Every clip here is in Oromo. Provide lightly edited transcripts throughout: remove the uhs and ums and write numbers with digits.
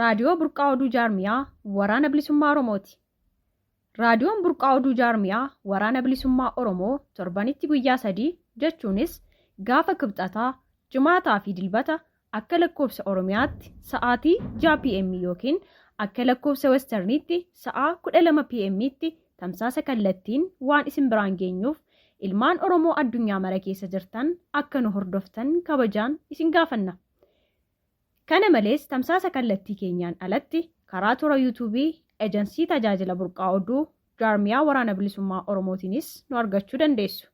Raadiyoo Burqaa Oduu Jaarmiyaa Waraana Bilisummaa Oromooti. Raadiyoon Burqaa Oduu Jaarmiyaa Waraana Bilisummaa Oromoo torbanitti guyyaa 3 jechuunis gaafa Kibxataa, Jimaataa fi Dilbata akka lakkoofsa Oromiyaatti sa'aatii 6 PM ykn akka lakkoofsa Westerniitti sa'aa 12 PMtti tamsaasa kallattiin waan isin biraan geenyuuf ilmaan Oromoo addunyaa mara keessa jirtan akka nu hordoftan kabajaan isin gaafanna. Kana malees tamsaasa kallattii keenyaan alatti karaa toora Yuutuubii Ejansii Tajaajila Burqaa Oduu Jaarmiyaa Waraana Bilisummaa Oromootiinis nu argachuu dandeessu.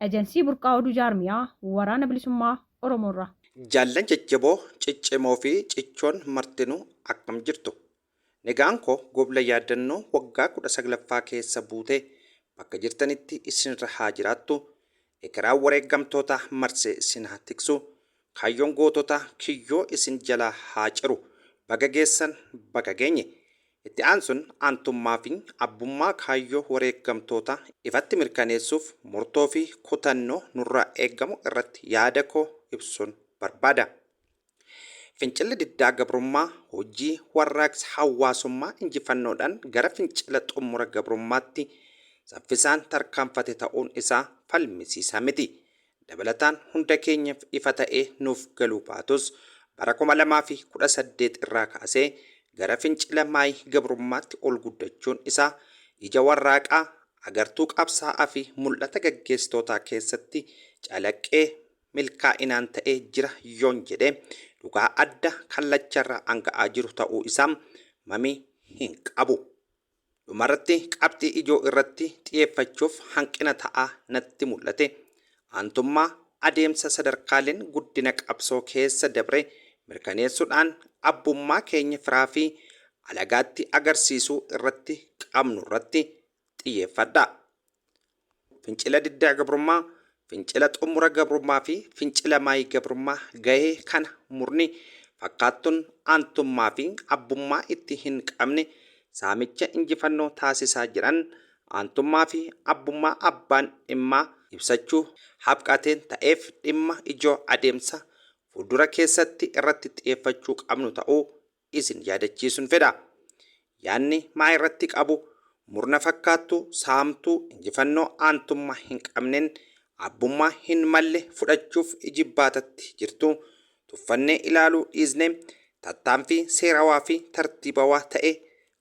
Ejansii Burqaa Oduu Jaarmiyaa Waraana Bilisummaa Oromoorraa. Jaallan jajjaboo, ciccimoo fi cichoon martinuu akkam jirtu? Negaan koo gobla yaaddannoo waggaa 19ffaa keessa buute bakka jirtanitti isinirra haa jiraattu. Ekeraan wareeggamtootaa marsee isin haa tiksu. Kaayyoon goototaa kiyyoo isin jalaa haa ciru. Baga geessan, baga geenye. Itti aansun aantummaa fi abbummaa kaayyoo wareeggamtootaa ifatti mirkaneessuuf murtoo fi kutannoo nurraa eegamu irratti yaada koo ibsuun barbaada. Fincilli Diddaa Gabrummaa hojii warraaqsa hawaasummaa injifannoodhaan gara Fincila Xummura Gabrummaatti saffisaan tarkaanfate ta'uun isaa falmisiisaa miti. Dabalataan hunda keenyaf ifa ta'ee nuuf galuu baatus bara 2018 irraa kaasee gara Fincila Maayii Gabrummaatti ol guddachuun isaa ija warraaqaa, agartuu qabsaa'aa fi mul'ata gaggeessitootaa keessatti calaqqee milkaa'inaan ta'ee jira yoon jedhe dhugaa adda kallacharraa anga'aa jiru ta'uu isaa mamii hin qabu. Dhumarratti qabxii ijoo irratti xiyeeffachuuf hanqina ta'aa natti mul'ate aantummaa adeemsa sadarkaaleen guddina qabsoo keessa dabre mirkaneessuudhaan abbummaa keenya firaa fi alagaatti agarsiisuu irratti qabnurratti xiyyeeffadha. Fincila Diddaa Gabrummaa, Fincila Xumura Gabrummaa fi Fincila Maayii Gabrummaa gahee kana murni fakkaattuun aantummaa fi abbummaa itti hin qabne saamicha injifannoo taasisaa jiran aantummaa fi abbummaa abbaan dhimmaa ibsachuu habqateen ta'eef dhimma ijoo adeemsa fuuldura keessatti irratti xiyeeffachuu qabnu ta'uu isin yaadachiisun fedha. Yaadni maayirratti qabu murna fakkaattuu saamtuu injifannoo aantummaa hin qabneen abbummaa hin malle fudhachuuf ijibbaatatti jirtu tuffannee ilaaluu dhiisnee tattaanfii seerawaa fi tartiibawaa ta'e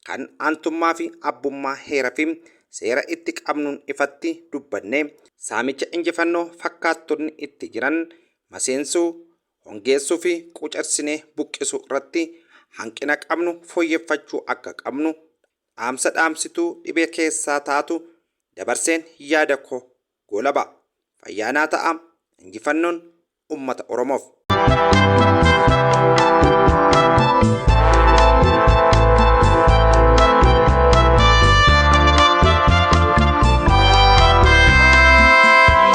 kan aantummaa fi abbummaa heera fi seera itti qabnuun ifatti dubbannee saamicha injifannoo fakkaattonni itti jiran maseensuu hongeessuu fi quucarsinee buqqisuu irratti hanqina qabnu fooyyeffachuu akka qabnu dhaamsa dhaamsituu dhibee keessaa taatu dabarseen yaada koo goolaba. Fayyaa naa ta'aa. Injifannoon Ummata Oromoof!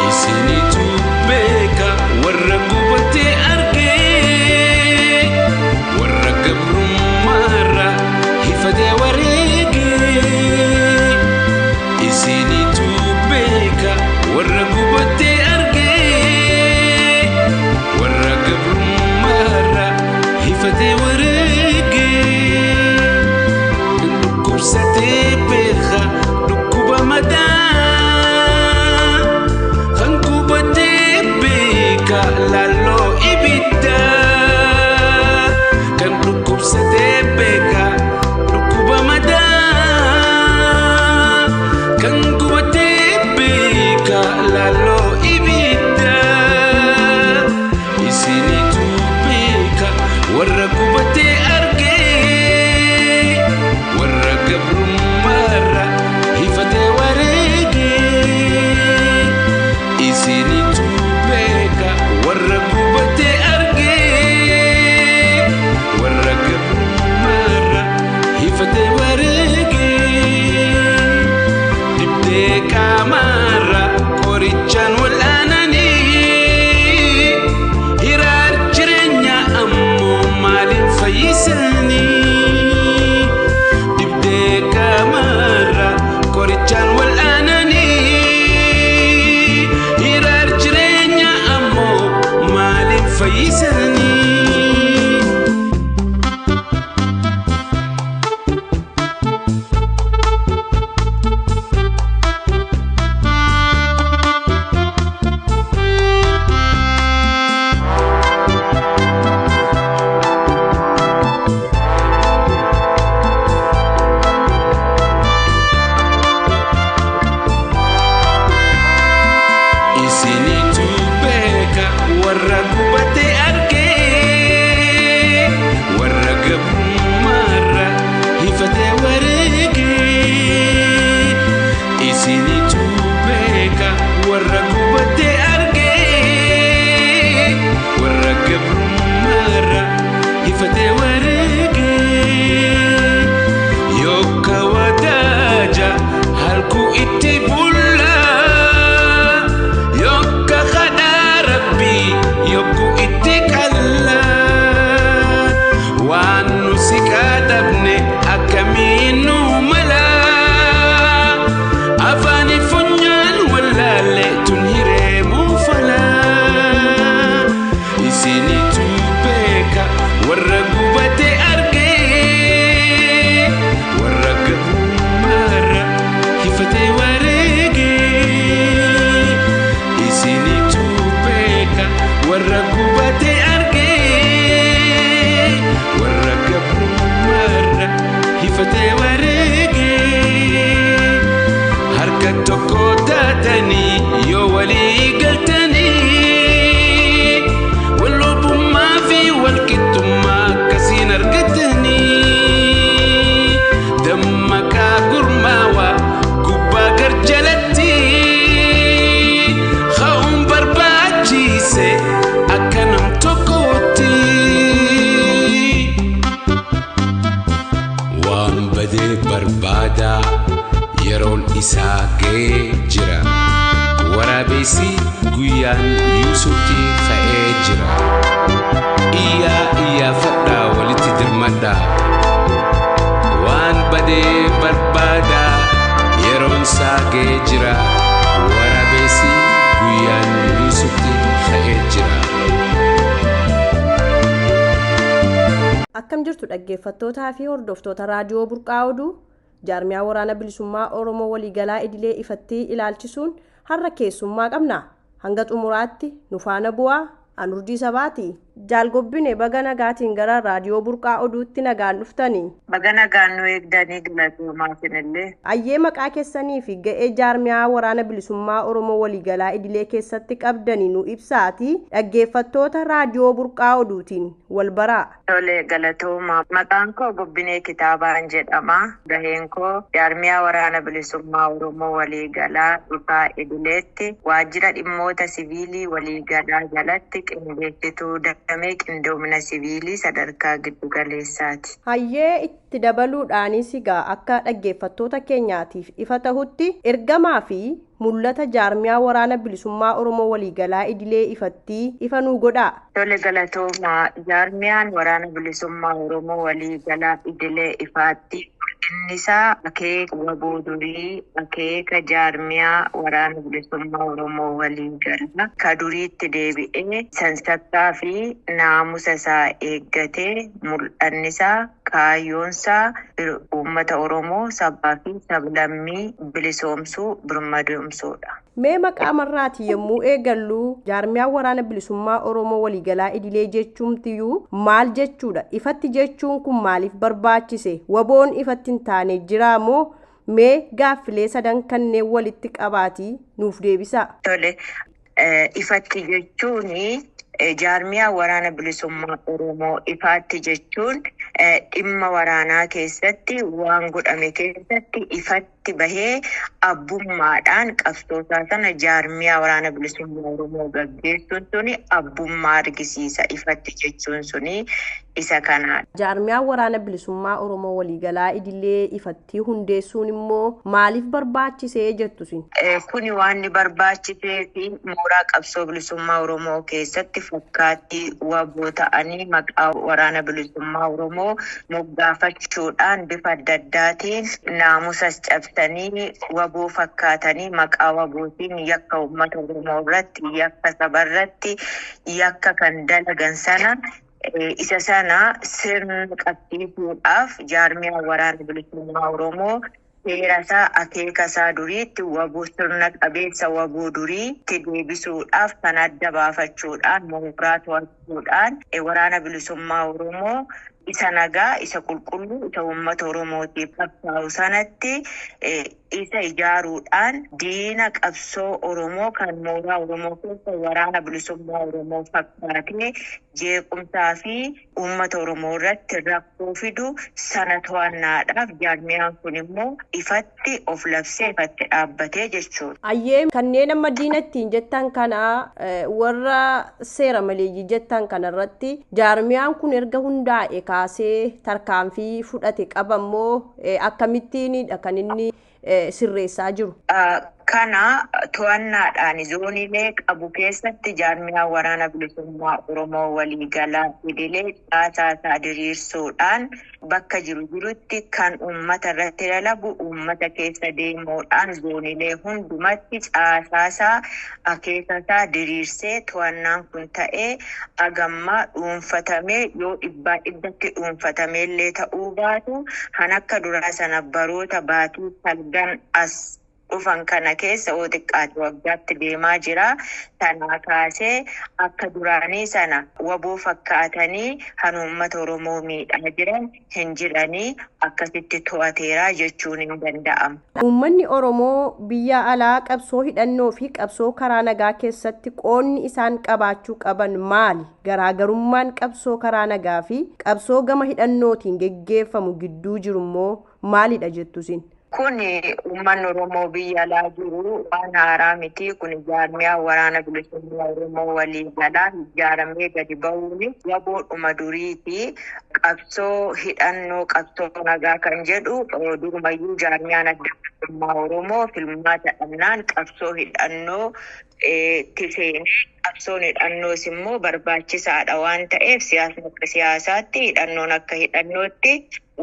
Isinitu beeka warra gubatee argee warra gabrummaarra hifatee wareegee. Isinitu beeka warra gubatee argee warra gabrummaa. Hifatee wareegee harka tokko taatanii yoo walii galtanii walobummaa fi walqixxummaa akkasiin argatanii dammaqaa gurmaawaa gubbaa gar jalatti ka'uun barbaachise akka nam tokkootti. Waan badee barbaada yeroon isaa ga'ee jira. Waraabessi guyyaan Yuusutti ka'ee jira. Iyyaa iyyaafadhaa walitti dirmadhaa. Waan badee barbaada yeroon isaa ga'ee jira. Waraabessi guyyaan Yuusutti ka'ee jira. Akkam jirtu dhaggeeffattootaa fi hordoftoota raadiyoo Burqaa Oduu jaarmiyaa waraana bilisummaa Oromoo waliigalaa idilee ifatti ilaalchisuun har'a keessummaa qabna. Hanga xumuraatti nu faana bu'aa anurdii sabaati. Jaalgobbine baga nagaatiin gara raadiyoo Burqaa Oduutti nagaan dhuftani. Baga nagaan nu eegdanii galatoomaa isinillee. Ayyee maqaa keessanii fi ga'ee jaarmiyaa waraana bilisummaa Oromoo waliigalaa idilee keessatti qabdanii nu ibsaati. Dhaggeeffattoota raadiyoo Burqaa Oduutiin wal baraa. Tole galatoomaa. Maqaan koo Gobbinee Kitaabaan jedhama. Gaheen koo jaarmiyaa waraana bilisummaa Oromoo waliigalaa ifaa idileetti waajjira dhimmoota siviilii waliigalaa jalatti qindeessituu damee qindoomina siviilii sadarkaa giddu galeessaati. Hayyee itti dabaluudhaanis egaa akka dhaggeeffattoota keenyaatiif ifa tahutti ergamaa fi mul'ata jaarmiyaa waraana bilisummaa Oromoo waliigalaa idilee ifatti ifa nuu godhaa. Tole galatoomaa jaarmiyaan waraana bilisummaa Oromoo waliigalaa idilee ifaatti Inni isaa akeeka waboo durii akeeka jaarmiyaa waraana bilisummaa Oromoo waliigalaa ka duriitti deebi'ee sansakkaa fi naamusa isaa eeggatee mul'anni isaa kaayyoon isaa uummata Oromoo sabaa fi sablammii bilisoomsuu birmadoomsuudha. Mee maqaa marraati yommuu eegallu jaarmiyaa waraana bilisummaa Oromoo waliigalaa idilee jechuumtiyyuu maal jechuudha? Ifatti jechuun kun maaliif barbaachise? Waboon ifatti hin taane jiraa moo mee gaaffilee sadan kanneen walitti qabaatii nuuf deebisaa? Tole ifatti jechuun jaarmiyaa waraana bilisummaa Oromoo ifaatti jechuun dhimma waraanaa keessatti waan godhame keessatti ifatti bahee abbummaadhaan qabsootaa sana jaarmiyaa waraana bilisummaa Oromoo gaggeessuun suni abbummaa argisiisa ifatti jechuun suni isa kanaadha. Jaarmiyaa waraana bilisummaa Oromoo waliigalaa idilee ifatti hundeessuun immoo maaliif barbaachisee jettu sin? Kuni waan inni barbaachisee fi mooraa qabsoo bilisummaa Oromoo keessatti fakkaattii waboo ta'anii maqaa waraana bilisummaa Oromoo moggaafachuudhaan bifa adda addaatiin naamusas cabsanii waboo fakkaatanii maqaa wabootiin yakka uummata Oromoo irratti yakka saba irratti yakka kan dalagan sana isa sana sirna qabsiisuudhaaf jaarmiyaa waraana bilisummaa Oromoo seera isaa akeeka isaa duriitti waboo sirna qabeessa waboo duriitti deebisuudhaaf kan adda baafachuudhaan mooraa to'achuudhaan waraana bilisummaa Oromoo isa nagaa isa qulqulluu isa uummata Oromootiif qabsaa'u sanatti isa ijaaruudhaan diina qabsoo Oromoo kan mooraa Oromoo keessa waraana bilisummaa Oromoo fakkaatee jeequmsaa fi uummata Oromoo irratti rakkoo fidu sana to'annaadhaaf jaarmiyaan kun immoo ifatti of labsee ifatti dhaabbatee jechuudha. Ayyee kanneen amma diina ittiin jettan kana warra seera maleeyyii jettan kanarratti jaarmiyaan kun erga hundaa'e kaasee tarkaanfii fudhate qabammoo akkamittiinidha kan inni sirreessaa jiru. Kana to'annaadhaan zooniilee qabu keessatti jaarmiyaa waraana bilisummaa Oromoo waliigalaa idilee caasaa isaa diriirsuudhaan bakka jiru jirutti kan uummata irratti dalagu uummata keessa deemuudhaan zooniilee hundumatti caasaa isaa akeeka isaa diriirsee to'annaan kun ta'ee agammaa dhuunfatamee yoo dhibbaa dhibbatti dhuunfatamee illee ta'uu baatu kan akka duraa sana baroota baatii salgan as dhufan kana keessa oo xiqqaate waggaatti deemaa jira. Sanaa kaasee akka duraanii sana waboo fakkaatanii kan uummata Oromoo miidhaa jiran hin jiranii akkasitti to'ateeraa jechuun hin danda'amu. Uummanni Oromoo biyya alaa qabsoo hidhannoo fi qabsoo karaa nagaa keessatti qoonni isaan qabaachuu qaban maali? Garaagarummaan qabsoo karaa nagaa fi qabsoo gama hidhannootiin geggeeffamu gidduu jiru immoo maalidha jettu isin? Kun uummanni Oromoo biyya alaa jiru waan haaraa miti. Kun jaarmiyaa waraana bilisummaa Oromoo walii galaa ijaaramee gadi bahuun waboodhuma duriiti. Qabsoo hidhannoo qabsoo nagaa kan jedhu durumayyuu jaarmiyaan adda bilisummaa Oromoo filmaata dhabnaan qabsoo hidhannoo itti seenee qabsoon hidhannoos immoo barbaachisaadha waan ta'eef siyaasni akka siyaasaatti hidhannoon akka hidhannootti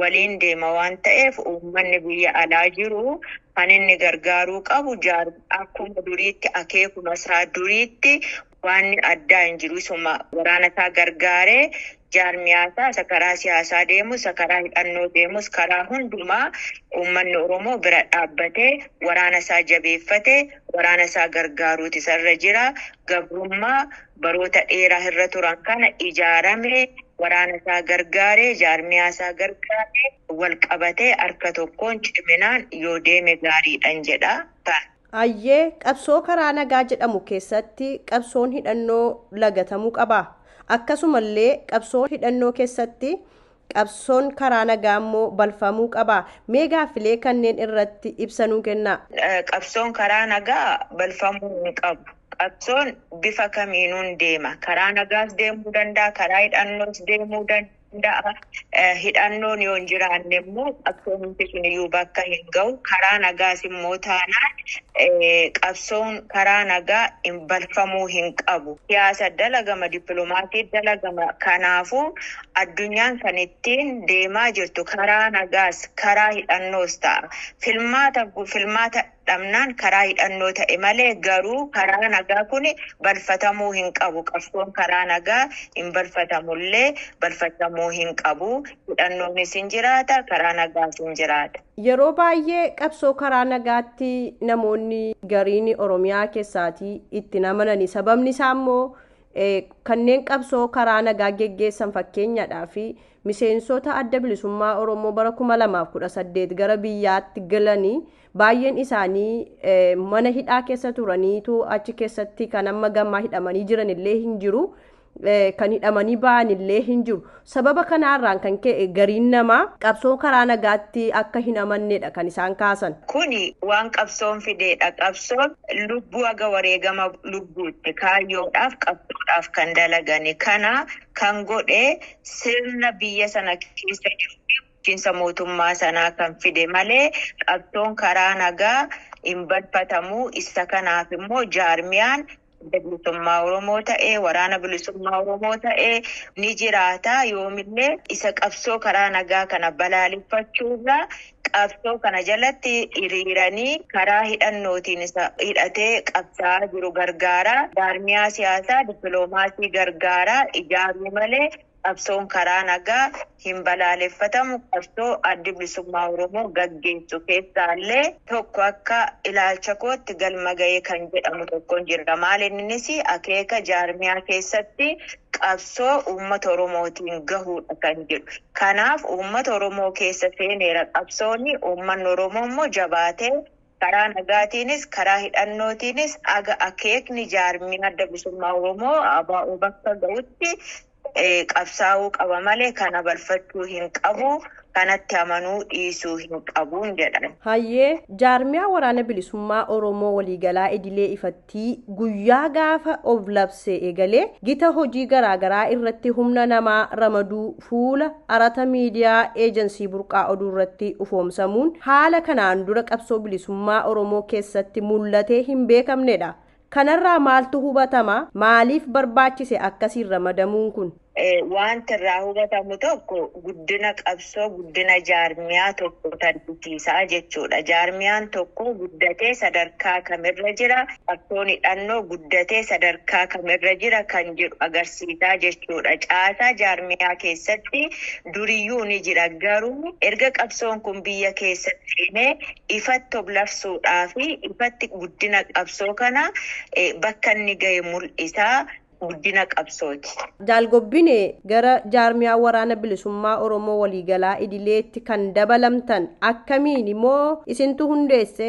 waliin deema waan ta'eef uummanni biyya alaa jiru kan inni gargaaruu qabu akkuma duriitti akeekuma isaa duriitti waan addaa hin jiru isuma waraana isaa gargaaree jaarmiyaa isaa isa karaa siyaasaa deemus isa karaa hidhannoo deemus karaa hundumaa uummanni Oromoo bira dhaabbatee waraana isaa jabeeffatee waraana isaa gargaaruuti isarra jira. Gabrummaa baroota dheeraa irra turan kana ijaarame waraana isaa gargaaree jaarmiyaa isaa gargaaree wal qabatee harka tokkoon ciminaan yoo deeme gaariidhan jedha. Ayyee qabsoo karaa nagaa jedhamu keessatti qabsoon hidhannoo lagatamuu qaba. Akkasumallee qabsoo hidhannoo keessatti qabsoon karaa nagaa immoo balfamuu qaba. Mee gaaffilee kanneen irratti ibsanuu kenna. Qabsoon karaa nagaa balfamuu hin qabu. Qabsoon bifa kamiinuun deema. Karaa nagaas deemuu danda'a, karaa hidhannoos deemuu danda'a. Hidhannoon yoo hin jiraanne immoo qabsoon sun iyyuu bakka hin ga'u. Karaa nagaas immoo taanaan qabsoon karaa nagaa hin balfamuu hin qabu. Siyaasa dalagama, dippiloomaasii dalagama. Kanaafuu addunyaan kan ittiin deemaa jirtu karaa nagaas karaa hidhannoos ta'a. Filmaata dhabnaan karaa hidhannoo ta'e malee garuu karaa nagaa kun balfatamuu hin qabu. Qabsoon karaa nagaa hin balfatamullee balfatamuu hin qabu. Hidhannoonis hin jiraata, karaa nagaas hin jiraata. Yeroo baay'ee qabsoo karaa nagaatti namoonni gariin Oromiyaa keessaatii itti amanani. Sababni isaa immoo kanneen qabsoo karaa nagaa geggeessan fakkeenyadhaa fi miseensota adda bilisummaa Oromoo bara 2018 gara biyyaatti galanii baay'een isaanii mana hidhaa keessa turaniitu achi keessatti kan amma gammaa hidhamanii jiran illee hin jiru. Kan hidhamanii ba'an illee hin jiru. Sababa kanaarraan kan ka'e gariin namaa qabsoo karaa nagaatti akka hin amannedha kan isaan kaasan. Kuni waan qabsoon fideedha. Qabsoon lubbuu haga wareegama lubbuutti kaayyoodhaaf qabsoodhaaf kan dalagani. Kana kan godhe sirna biyya sana keessa jiru bulchiinsa mootummaa sanaa kan fide malee qabsoon karaa nagaa hin balfatamu. Isa kanaaf immoo jaarmiyaan bilisummaa Oromoo ta'ee waraana bilisummaa Oromoo ta'ee ni jiraata. Yoomillee isa qabsoo karaa nagaa kana balaaleffachuurra qabsoo kana jalatti hiriiranii karaa hidhannootiin isa hidhatee qabsaa'aa jiru gargaara. Jaarmiyaa siyaasaa dippiloomaasii gargaara ijaaruu malee qabsoon karaa nagaa hin balaaleffatamu. Qabsoo addi bilisummaa Oromoo gaggeessu keessaallee tokko akka ilaalcha kootti galma ga'ee kan jedhamu tokko hin jira. Maal innis akeeka jaarmiyaa keessatti qabsoo uummata Oromootiin gahuudha kan jedhu. Kanaaf uummata Oromoo keessa seeneera qabsoonni uummanni Oromoo immoo jabaatee karaa nagaatiinis karaa hidhannootiinis aga akeekni jaarmiyaa adda bilisummaa Oromoo ABO bakka ga'utti qabsaa'uu qaba malee kana balfachuu hin qabu. Kanatti amanuu dhiisuu hin qabuun jedhan. Hayyee jaarmiyaa waraana bilisummaa Oromoo waliigalaa idilee ifattii guyyaa gaafa of labsee eegalee gita hojii garaagaraa irratti humna namaa ramaduu fuula arata miidiyaa eejansii burqaa oduu irratti ufoomsamuun haala kanaan dura qabsoo bilisummaa Oromoo keessatti mul'atee hin beekamnedha. Kanarraa maaltu hubatama? Maaliif barbaachise akkasiin ramadamuun kun? Wanti irraa hubatamu tokko guddina qabsoo, guddina jaarmiyaa tokko argisiisaa jechuudha. Jaarmiyaan tokko guddatee sadarkaa kamirra jira, qabsoon hidhannoo guddatee sadarkaa kamirra jira kan jedhu agarsiisaa jechuudha. Caasaa jaarmiyaa keessatti duriyyuu ni jira, garuu erga qabsoon kun biyya keessatti seenee ifatti of labsuudhaa fi ifatti guddina qabsoo kana bakka inni ga'e mul'isaa. Guddina qabsooti. Jaalgobbine, gara jaarmiyaa Waraana Bilisummaa Oromoo waliigalaa idileetti kan dabalamtan akkamiin immoo isintu hundeesse?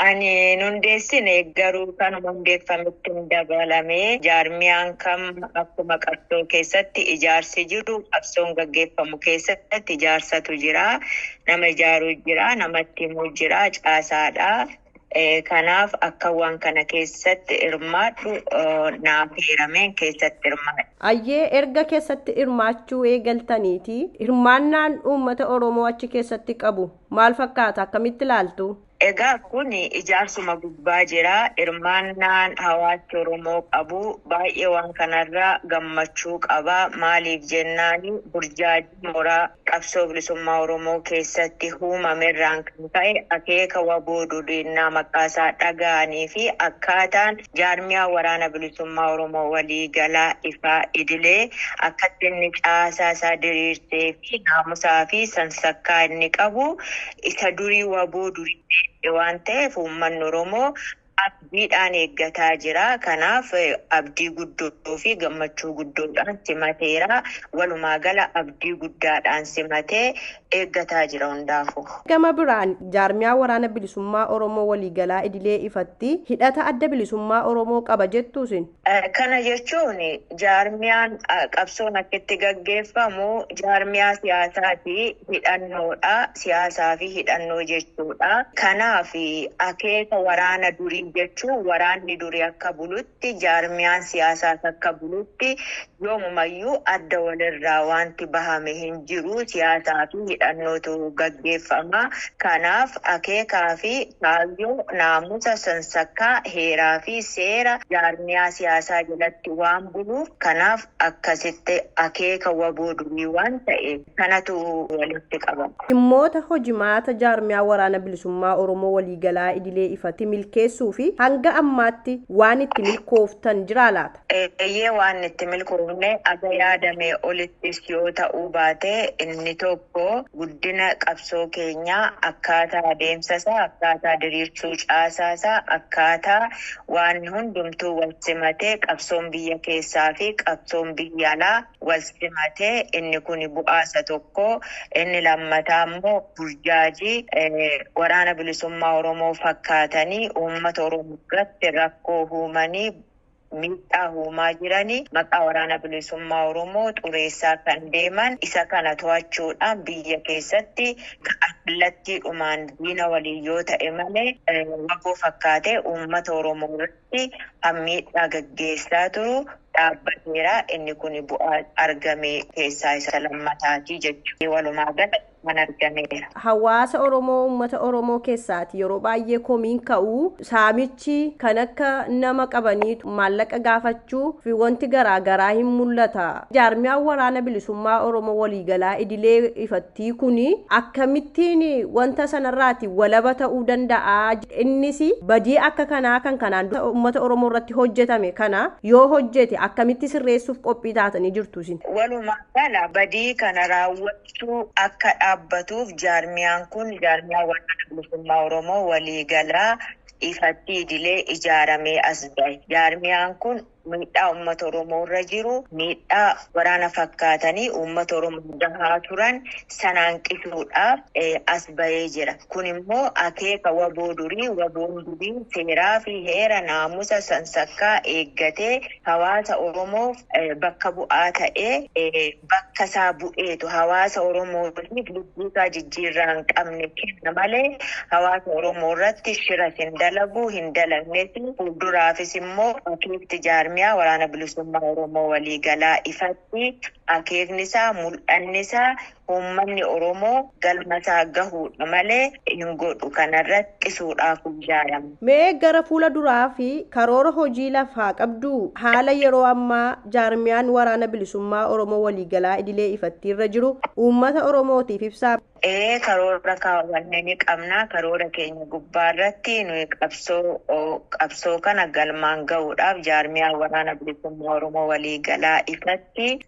Ani hin hundeessine, garuu kanuma hundeeffametti hin dabalame. Jaarmiyaan kam akkuma qabsoo keessatti ijaarsi jiru, qabsoon gaggeeffamu keessatti ijaarsatu jira. Nama ijaaruu jira, namatti himuu jira, caasaadha. Kanaaf akka waan kana keessatti hirmaadhu naaf heerameen keessatti hirmaadha. Ayyee, erga keessatti hirmaachuu eegaltaniiti, hirmaannaan uummata Oromoo achi keessatti qabu maal fakkaata, akkamitti ilaaltu? Egaa kun ijaarsuma gubbaa jira. Hirmaannaan hawaasni Oromoo qabu baay'ee waan kanarraa gammachuu qaba. Maaliif jennaan, burjaajii mooraa qabsoo bilisummaa Oromoo keessatti uumamerraan kan ka'e akeeka WBO duudhinnaa maqaasaa dhaga'anii fi akkaataan jaarmiyaa Waraana Bilisummaa Oromoo waliigalaa ifaa idilee akkatti inni caasaa isaa diriirsee fi naamusaa fi sansakkaa inni qabu isa durii WBO durii waan ta'eef uummanni Oromoo abdiidhaan eeggataa jira. Kanaaf abdii guddoo fi gammachuu guddoodhaan simateera. Walumaa gala abdii guddaadhaan simatee eeggataa jira hundaafuu. Gama biraan jaarmiyaa Waraana Bilisummaa Oromoo waliigalaa idilee ifatti hidhata Adda Bilisummaa Oromoo qaba jettuusin? Kana jechuun jaarmiyaan qabsoon akkitti gaggeeffamu jaarmiyaa siyaasaati, hidhannoodha. Siyaasaa fi hidhannoo jechuudha. Kanaaf akeeka waraana durii jechuun waraanni durii akka bulutti, jaarmiyaan siyaasaas akka bulutti, yoomumayyuu adda walirraa wanti bahame hin jiru, siyaasaa fi hidhannootu gaggeeffama. Kanaaf akeekaa fi kaayyoo, naamusa, sansakkaa, heeraa fi seera jaarmiyaa siyaasaa jalatti waan buluuf, kanaaf akkasitti akeeka WBO durii waan ta'e kanatu walitti qabama. Dhimmoota hojimaata jaarmiyaa Waraana Bilisummaa Oromoo waliigalaa idilee ifatti milkeessuu fi hanga ammaatti waan itti milkooftan jira laata? Eeyyee, waan itti milkoofne aga yaadame olittis yoo ta'uu baate, inni tokko guddina qabsoo keenyaa, akkaataa adeemsa isaa, akkaataa diriirsuu caasaa isaa, akkaataa waan hundumtuu wal simatee, qabsoon biyya keessaa fi qabsoon biyya alaa wal simatee, inni kun bu'aa isa tokko. Inni lammataa immoo burjaajii Waraana Bilisummaa Oromoo fakkaatanii uummata Oromoo irratti rakkoo uumanii miidhaa uumaa jiranii, maqaa Waraana Bilisummaa Oromoo xureessaa kan deeman, isa kana to'achuudhaan biyya keessatti kallattiidhumaan diina waliin yoo ta'e malee WBO fakkaatee uummata Oromoo irratti miidhaa gaggeessaa turu dhaabbateera. Inni kun bu'aa argame keessaa isa lammataati jechuudha. Walumaa gala kan argameera. Hawaasa Oromoo, uummata Oromoo keessaati yeroo baay'ee komiin ka'u, saamichi kan akka nama qabanii maallaqa gaafachuu fi wanti garaagaraa hin mul'ata. Jaarmiyaan Waraana Bilisummaa Oromoo waliigalaa idilee ifattii kuni akkamittiin wanta sanarraati walaba ta'uu danda'a? Innis badii akka kanaa kan kanaan uummata Oromoo irratti hojjetame kana yoo hojjete akkamitti sirreessuuf qophii taatanii jirtu isin? Walumaa gala badii kana raawwachuu akka dhaabbatuuf jaarmiyaan kun, jaarmiyaa Waraana Bilisummaa Oromoo waliigalaa ifatti idilee ijaaramee as bahe. Jaarmiyaan kun miidhaa uummata Oromoo irra jiru, miidhaa waraana fakkaatanii uummata Oromoo gahaa turan sanaan qisuudhaaf as bahee jira. Kun immoo akeeka WBO durii, WBOn durii seeraa fi heera, naamusa, sansakkaa eeggatee hawaasa Oromoof bakka bu'aa ta'ee, bakka isaa bu'eetu hawaasa Oromootiif lubbuu isaa jijjiirraa hin qabne kenna malee hawaasa Oromoo irratti shira hin dalagu, hin dalagnes. Fuulduraafis immoo akeekti jaarmiyaa Waraana Bilisummaa Oromoo waliigalaa ifatti akeekni isaa, mul'anni isaa Uummanni Oromoo galmasaa gahuudha malee hin godhu, kanarratti qisuudhaaf ijaarame. Mee gara fuula duraa fi karoora hojii lafaa qabdu, haala yeroo ammaa jaarmiyaan Waraana Bilisummaa Oromoo waliigalaa idilee ifatti irra jiru uummata Oromootiif ibsaa. Ee, karoora kaawwanne ni qabna. Karoora keenya gubbaa irratti nuyi qabsoo kana galmaan gahuudhaaf jaarmiyaa Waraana Bilisummaa Oromoo waliigalaa ifatti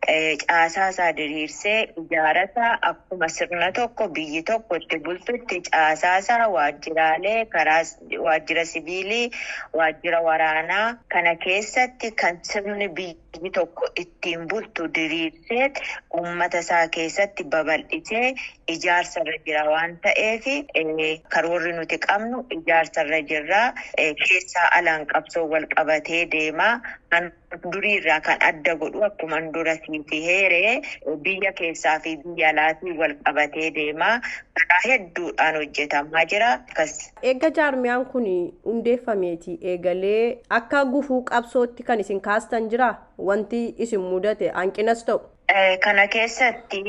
caasaa isaa diriirsee ijaarata, akkuma sirna tokko biyyi tokko itti bultutti caasaa isaa, waajjiraalee, karaa waajjira siviilii, waajjira waraanaa kana keessatti kan sirni biyyi tokko ittiin bultu diriirsee uummata isaa keessatti babal'isee ijaarsa irra jira waan ta'eef, karoorri nuti qabnu ijaarsa irra jirra. Keessaa alaan qabsoo wal qabatee deema. Kan duriirraa kan adda godhu, akkuma dura siif heeree, biyya keessaa fi biyya alaatii wal qabatee deema. Karaa hedduudhaan hojjetamaa jira. Akkas. Eegga jaarmiyaan kun hundeeffameeti eegalee akka gufuu qabsootti kan isin kaastan jira, wanti isin mudate hanqinas ta'u? Kana keessatti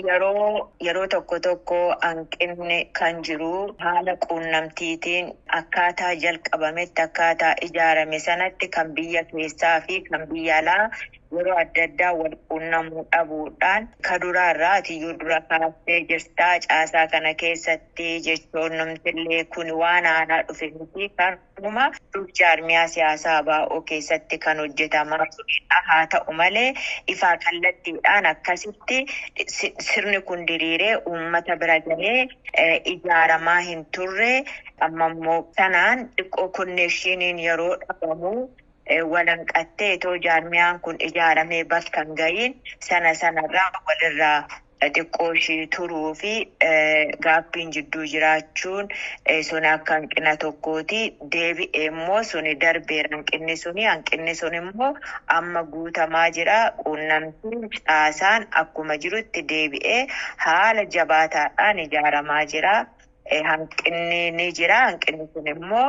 yeroo tokko tokko hanqinni kan jiru haala quunnamtiitiin, akkaataa jalqabametti, akkaataa ijaarame sanatti kan biyya keessaa fi kan biyya alaa yeroo adda addaa wal quunnamuu dhabuudhaan, ka duraarraa atiyyuu dura kaastee jirtaa, caasaa kana keessatti jechoonnumtillee kun waan haaraa dhufe miti, kanuma dur jaarmiyaa siyaasaa ABO keessatti kan hojjetamaa turedha. Haa ta'u malee, ifaa kallattiidhaan akkasitti sirni kun diriiree uummata bira galee ijaaramaa hin turre. Amma immoo sanaan xiqqoo connectioniin yeroo dhabamu, walanqattee itoo jaarmiyaan kun ijaaramee bakka hin gahiin sana sanarraa walirraa xiqqoo ishii turuu fi gaaffiin jidduu jiraachuun sun akka hanqina tokkooti. Deebi'ee immoo suni darbeera, hanqinni suni. Hanqinni sun immoo amma guutamaa jira. Quunnamtiin caasaan akkuma jirutti deebi'ee haala jabaataadhaan ijaaramaa jira. Hanqinni ni jira. Hanqinni kun immoo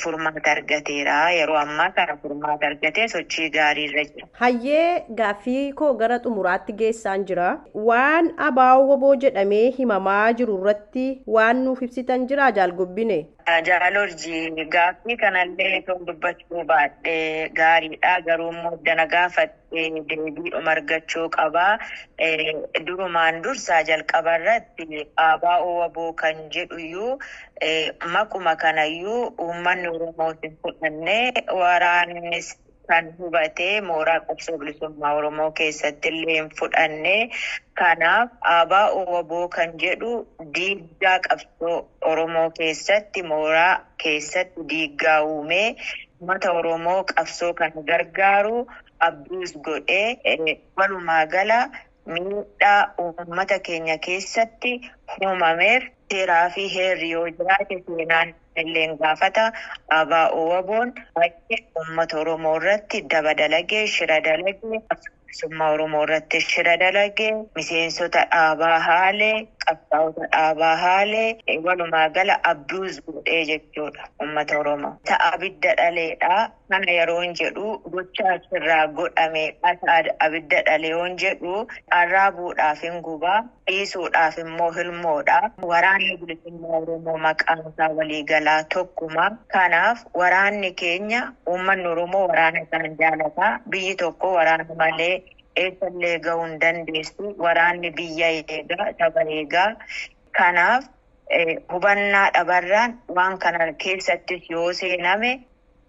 furmaata argateera. Yeroo ammaa kana furmaata argatee sochii gaarii irra jira. Hayyee, gaaffii koo gara xumuraatti geessaan jira. Waan ABO WBO jedhamee himamaa jiru irratti waan nuuf ibsitan jira, jaalgobbine? Jaalorji, gaaffii kanallee osoo dubbachuu baadhee gaariidha. Garuu immoo dana gaafattee deebiidhuma argachuu qaba. Durumaan dursaa jalqaba irratti ABO WBO kan jedhuyyuu, maquma kanayyuu uummanni Oromootiin fudhannee, waraannis kan hubatee mooraa qabsoo bilisummaa Oromoo keessatti illee hin fudhanne. Kanaaf ABO WBO kan jedhu diiggaa qabsoo Oromoo keessatti, mooraa keessatti diiggaa uumee, uummata Oromoo qabsoo kana gargaaru abduus godhee, walumaa gala miidhaa uummata keenya keessatti uumameef seeraa fi heerri yoo jiraate seenaan illeen gaafata. ABO WBOn baay'ee uummata Oromoo irratti daba dalagee, shira dalagee, bilisummaa Oromoo irratti shira dalagee, miseensota dhaabaa haalee, qabsaa'ota dhaabaa haalee, walumaa gala abduus godhee jechuudha uummata Oromoo. Ta'a abidda dhaleedha. Kana yeroon jedhu gocha achirraa godhameedha. Ta'a abidda dhale yoon jedhu arraabuudhaaf hin gubaa, dhiisuudhaaf immoo hilmoodha. Waraanni Bilisummaa Oromoo maqaan isaa waliigalaa tokkuma. Kanaaf waraanni keenya, uummanni Oromoo waraana isaan jaalata. Biyyi tokko waraana malee eessallee gahuu hin dandeessu. Waraanni biyya eegaa, saba eegaa. Kanaaf hubannaa dhabarraan waan kana keessattis yoo seename,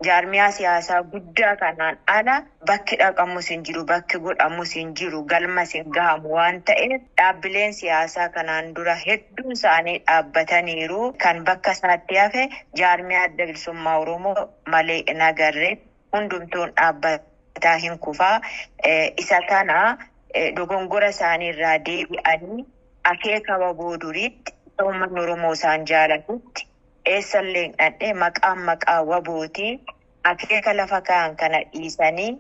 jaarmiyaa siyaasaa guddaa kanaan ala bakki dhaqamus hin jiru, bakki godhamus hin jiru, galmas hin gahamu waan ta'eef, dhaabbileen siyaasaa kanaan dura hedduun isaanii dhaabbataniiru. Kan bakka isaatti hafe jaarmiyaa Adda Bilisummaa Oromoo malee hin agarre. Hundumtuun dhaabbataa hin kufaa. Isa kana dogongora isaanii irraa deebi'anii akeeka WBO duriitti, uummanni Oromoo isaan jaalatutti, eessallee hin dhaqne, maqaan maqaa WBOti. Akeeka lafa kaa'an kana dhiisanii,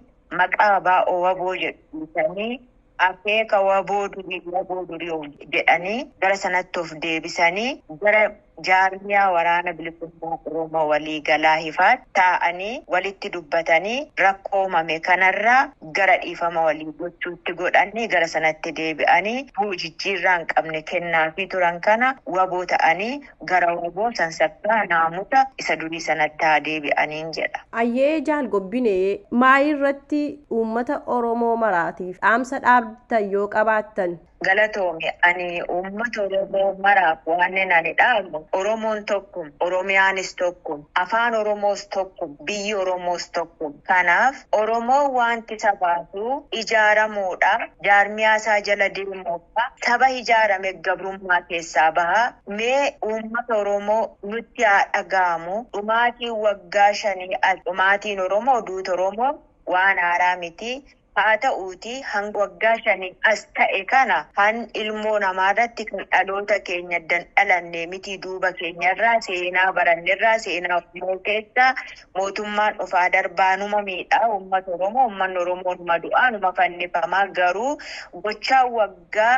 maqaa ABO WBO jedhu dhiisanii, akeeka WBO durii, WBO durii jedhanii gara sanatti of deebisanii gara Jaarmiyaa Waraana Bilisummaa Oromoo waliigalaa hifaatti taa'anii walitti dubbatanii rakkoo uumame kanarraa gara dhiifama walii gochuutti godhanii gara sanatti deebi'anii jijjiirraa hin qabne kennaafii turan kana waboo ta'anii gara waboo sansakkaa naamusa isa durii sanatti haa deebi'aniin jedha. Ayyee Jaal Gobbinee, maayii irratti uummata Oromoo maraatiif dhaamsa dhaabdan yoo qabaattan? Galatoomi. Ani uummata Oromoo maraaf waan ani dhaamu, Oromoon tokkum, Oromiyaanis tokkum, afaan Oromoos tokkum, biyyi Oromoos tokkum. Kanaaf Oromoo wanti isa baasu ijaaramuudha, jaarmiyaa isaa jala deemuudha, saba ijaarame gabrummaa keessaa baha. Mee uummata Oromoo nutti haa dhaga'amu. Dhumaatiin waggaa 5 as dhumaatiin Oromoo duuta Oromoo waan haaraa miti. Haa ta'uuti hanga waggaa 5 as ta'e kana han ilmoo namaarratti kan dhaloota keenya dan dhalanne miti, duuba keenyarraa seenaa barannerraa seenaa Oromoo keessa mootummaan dhufaa darbaa numa miidhaa uummata Oromoo, uummanni Oromoo numa du'aa numa fannifamaa, garuu gochaa waggaa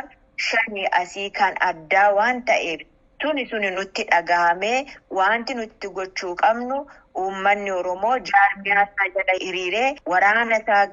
5 asii kan addaa waan ta'eef tuni suni nutti dhagahamee wanti nutti gochuu qabnu uummanni Oromoo jaarmiyaa isaa jala hiriiree waraana isaa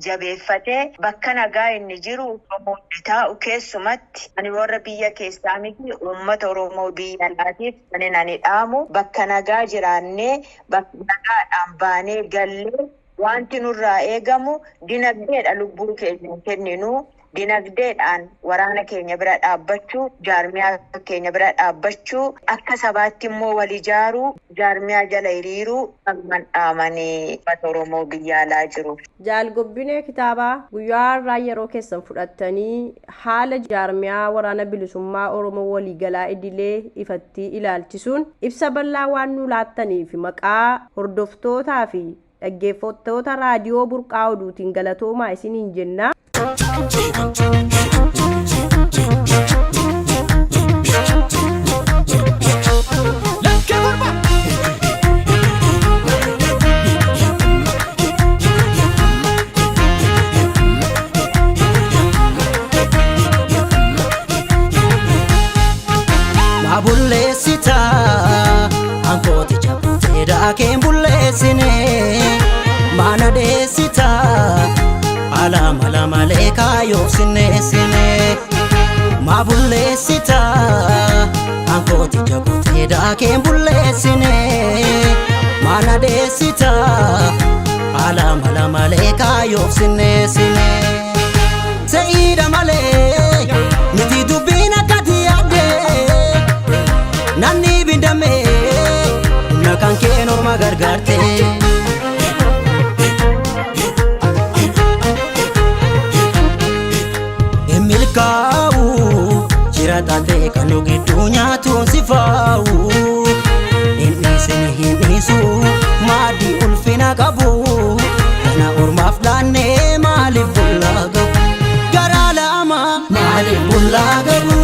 jabeeffatee bakka nagaa inni jiru Oromoon taa'u. Keessumatti ani warra biyya keessaa miti, uummata Oromoo biyya alaatiif kan ani dhaamu bakka nagaa jiraannee bakka nagaadhaan baanee gallee wanti nurraa eegamu dinagdeedha, lubbuu keenya kenninu dinagdeedhaan waraana keenya bira dhaabbachuu, jaarmiyaa keenya bira dhaabbachuu, akka sabaatti immoo wal ijaaruu, jaarmiyaa jala hiriiruu kan dhaamanii uummata Oromoo biyya alaa jiru. Jaal Gobbinee Kitaabaa, guyyaa har'aa yeroo keessan fudhattanii haala jaarmiyaa Waraana Bilisummaa Oromoo waliigalaa idilee ifatti ilaalchisuun ibsa bal'aa waan nu laattaniif maqaa hordoftootaa fi dhaggeeffattoota raadiyoo Burqaa Oduutiin galatoomaa isiniin jenna. Ma bulleessita ankooticha buteedha keen bulleessine, mana dheessita ala mala malee kaayoof sinneessine. Ma bulleessita ankooticha buteedha keen bulleessine, mana dheessita ala mala malee kaayoof sinneessine. Se'iidha malee miti dubbiin akkati yaadde, namni bindame humna kan kee norma gargaarte. Milkaa'u jira taatee kan nu gidduu nyaatuun si faa'u, hin dhiisin hin dhiisu maaddii ulfina qabu kana ormaaf laannee maaliif bullaa gabu, garaa lama maaliif bullaa gabu,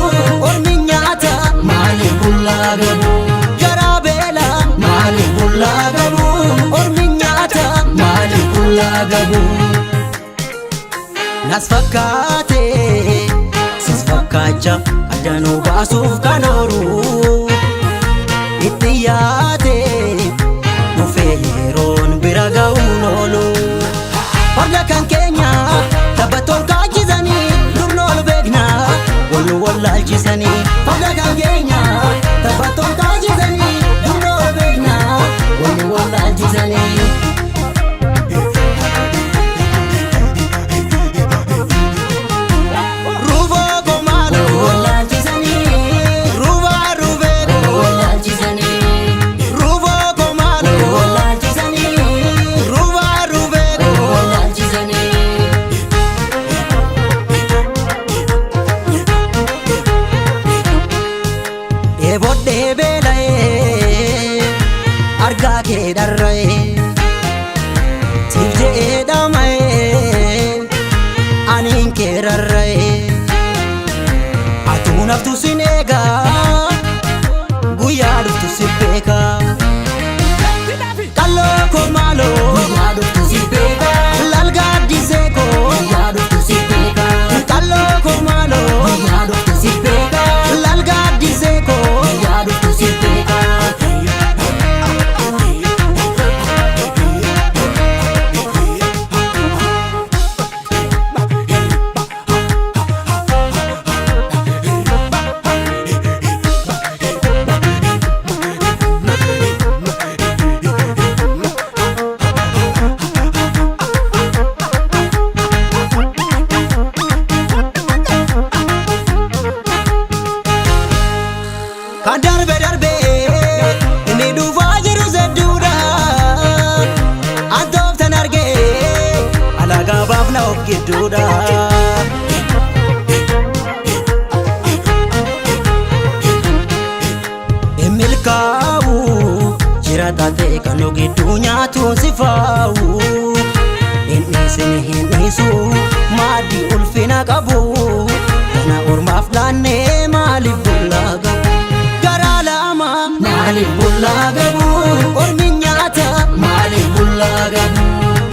ormi nyaata maaliif bullaa gabu, garaa beela maaliif bullaa gabu, ormi nyaata maaliif bullaa gabu. Nas fakkaate sis fakkaacha addanuu baasuuf kan ooru itti yaate dhufee yeroon bira ga'uun oolu. Farda kan keenya taphattoon kaachisanii durna ol beekna wal nu wallaalchisanii. Farda kan keenya taphattoon kaachisanii durna ol beekna wal nu wallaalchisanii. Eebodhee beela'ee argaa kee dharra'ee siif je'ee dhama'ee aniin kee rarra'ee atuu naftu sin eegaa guyyaa dhuftu si beekaa. Qalloo koo maaloo guyyaa dhuftu si beekaa, lalgaaddisee koo guyyaa dhuftu si beekaa. Qalloo koo maaloo guyyaa dhuftu si beekaa, lalgaaddisee koo guyyaa dhuftu si beekaa. abjuudha. Milkaa'u jira taatee kan nu gidduu nyaatu si faa'u. Hin dhiisin hin dhiisu maaddii ulfina qabu. Kana ormaaf laannee maaliif bullaa qabu? Garaa lama maaliif bullaa qabu? Ormi nyaata maaliif bullaa qabu?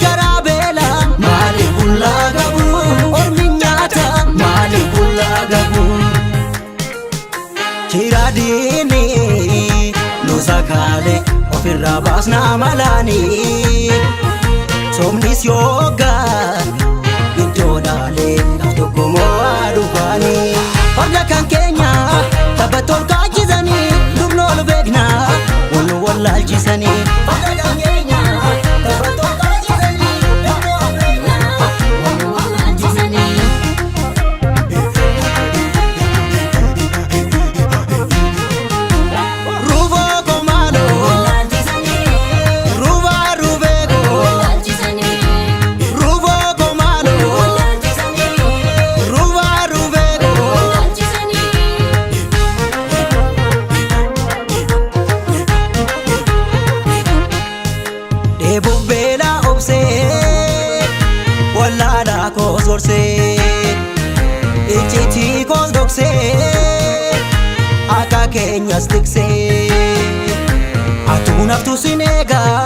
Garaa beela maaliif bullaa qabu? Ormi nyaata maaliif bullaa qabu? Chiraadiini nu sakaalee ofirraa baasnaa malaanii. Somnis yookaan iddoo dhaalee gaaf tokko mo'aa dhufaanii. Farda kan keenya tapha tolkaachisanii durna ol beeknaa wal nu wallaalchisanii. Farda kan keenya tapha tolkaachisanii durna ol beeknaa wal nu wallaalchisanii. Ruboo komaaloo rubaa rubeekoo ruboo komaaloo rubaa rubeekoo. Dheebuu beelaa obsee wallaalaa koos gorsee icciitii koos dhoksee akka keenyas tiksee atuu naftu sin eegaa.